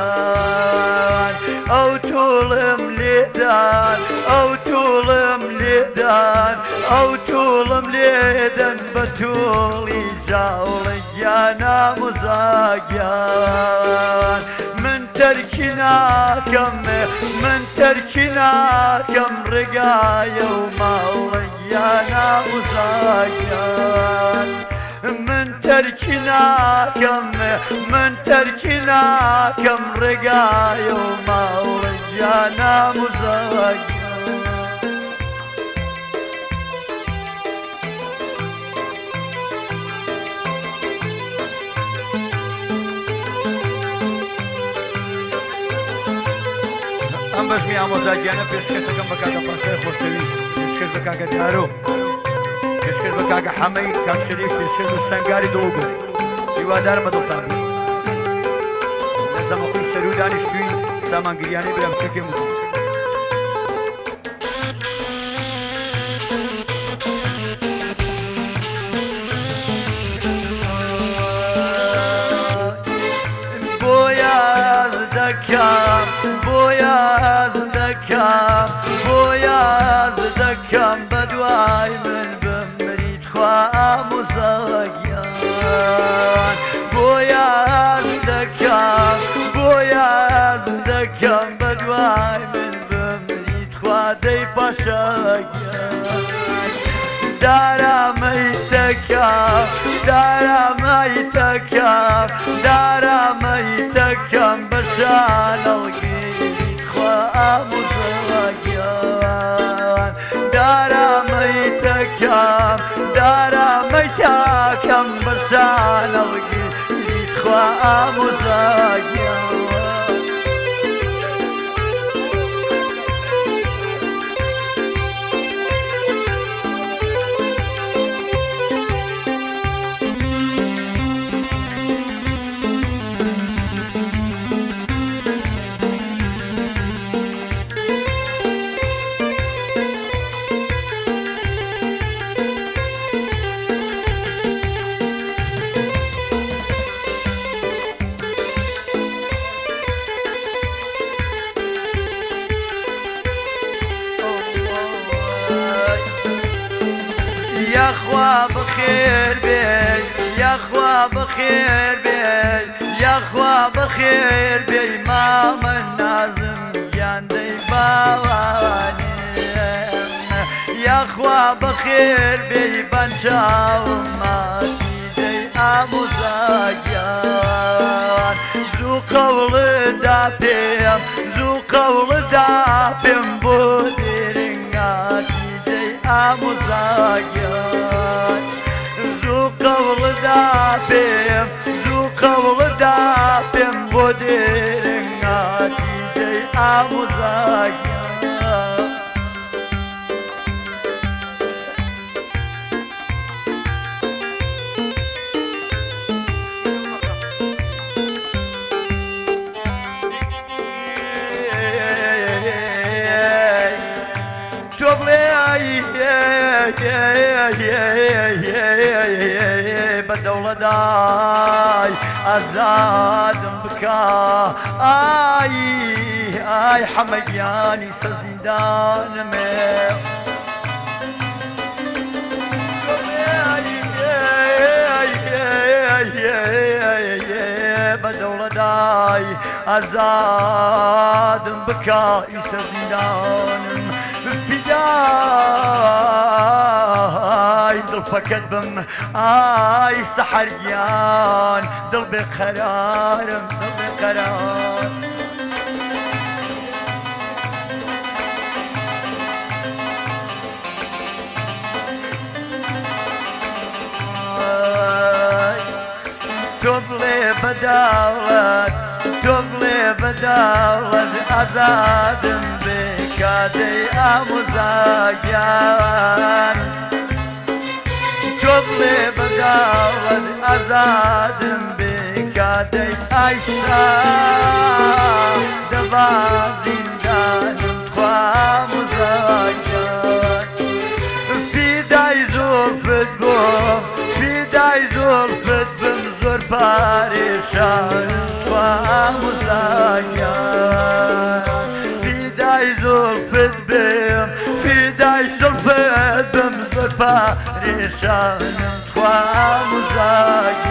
ئامۆزاگیان، ئەو تووڵم لێدان، ئەو تووڵم لێدان، ئەو تووڵم لێدەن بە تووڵی جاوڵە گیان ئامۆزاگیان. من تەرکی ناکەم، من تەرکی ناکەم ڕێگایە و ماڵە گیان ئامۆزاگیان. من تەرکی ناکەم، من تەرکی ناکەم ڕێگایە و ماڵە گیان ئامۆزاگیان. ئەم بەزمی ئامۆزاگیانە پێشکەشەکەم بە کاکە پاشای خۆشەویست، پێشکەش بە کاکە دارۆ، پێشکەش بە کاکە حەمەی کاک شەریف، پێشکەش بە سەنگاری دڵوگوڵ. هیوادارم بە دڵتان بێت. لە زەمەقوی سەروو دانیشتووی سامان گریانەی برا بچووکێم وتم. بۆیاز دەکەم، بۆیاز دەکەم، بۆیاز دەکەم بە دوای من بمریت خوا ئامۆزاگیان. بۆیاز دەکەم، بۆیاز دەکەم بە دوای من بمریت خوا دەی پاشاگیان. دارامەیتەکەم، دارامەیتەکەم، دارامەیتەکەم بە شانەڵگیریت خوا ئامۆزاگیان. دارامەیتەکەم، دارامەیتەکەم بە شانەڵگیریت خوا ئامۆزاگیان. یاخوا بەخێر بێ، یاخوا بەخێر بێ، یاخوا بەخێر بێ مامە نازم گیان دەی باوانێ. یاخوا بەخێر بێ بەنچاوم ماتی دەی ئامۆزاگیان. زوو قەوڵدا پێم، زوو قەوڵدا پێم بۆ دێرنگاتی دەی ئامۆزاگیان. زوو قەوڵدا پێم، زوو قەوڵدا پێم بۆ دێرنگاتی دەی ئامۆزاگیان. تۆ بڵێ بە دەوڵەدای ئازادم بکە، ئای ئای حەمەگیانی سەزیندانمێ. بە دەوڵەدای ئازادم بکە ئیسە زیندانم، فیدای دڵپەکەت بم ئای سەحەرگیان، دڵ بێقەرارم، دڵ بێقەرار. تۆ بڵێ بەداوەت، تۆ بڵێ بەداوەت ئازادم بکادەی ئامۆزاگیان. تۆ بڵێ بەداوەت ئازادم بکادەی ئایسا دەبا زیندانم خوا ئامۆزاگیان. فیدای زوڵفت بۆم، فیدای زوڵفت بم زۆر پارێشانم خوا ئامۆزاگیان. پەرێشانم تخوا ئامۆزا.